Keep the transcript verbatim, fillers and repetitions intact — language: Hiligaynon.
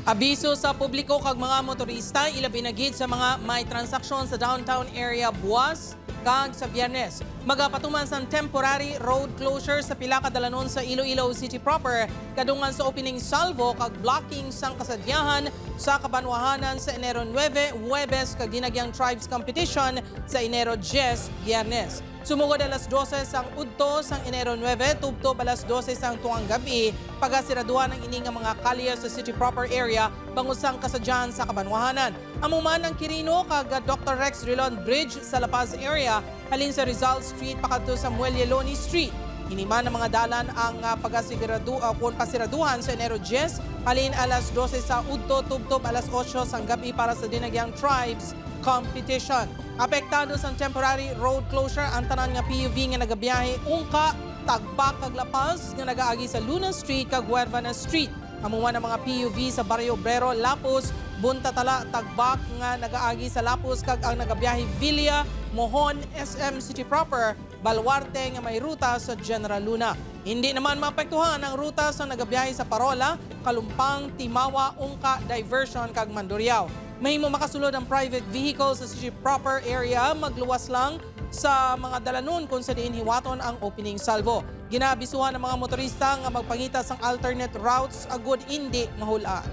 Abiso sa publiko kag mga motorista, ilabi na gid sa mga may transaksyon sa downtown area buwas kag sa Biyernes. Magapatuman sang temporary road closure sa pila ka dalanon sa Iloilo City proper, kadungan sa opening salvo kag blocking sang kasadyahan sa kabanwahanan sa Enero nuebe, Huwebes, kag Dinagyang Tribes Competition sa Enero dyes, Biyernes. Sumugod alas dose sang udto sang Enero nuebe, tubtob alas dose sang tungang gab-i, pagasiraduhan ang ini nga mga kalye sa City Proper area bangod sang kasadyahan sa kabanwahanan. Amo man ang Quirino kag Doctor Rex Rilon Bridge sa La Paz area, halin sa Rizal Street pakadto sa Muelle Loni Street. Ini man ang mga dalan ang, ah, pagasigurado, ah, kon pasiraduhan sa Enero dyes, halin alas dose sa udto tubtob alas otso sang gab-i para sa Dinagyang Tribes Competition. Apektado sang temporary road closure ang tanan nga P U V nga nagabiyahe ungka Tagbak kag La Paz nga nagaagi sa Luna Street kag Huervana Street. Amo man ang mga P U V sa Barrio Obrero, Lapuz, Buntatala, Tagbak nga nagaagi sa Lapuz kag ang nagabiyahe Villa, Mohon, S M City Proper, Baluarte nga may ruta sa General Luna. Hindi naman maapektuhan ang ruta sa nagabiyahe sa Parola, Kalumpang, Timawa, Ungka, Diversion kag Mandurriao. Mahimo makasulod ang private vehicle sa City Proper area, magluwas lang sa mga dalanon kung sa diin hiwaton ang opening salvo. Ginaabisuhan ang mga motorista nga magpangita sang alternate routes agud indi mahul-an.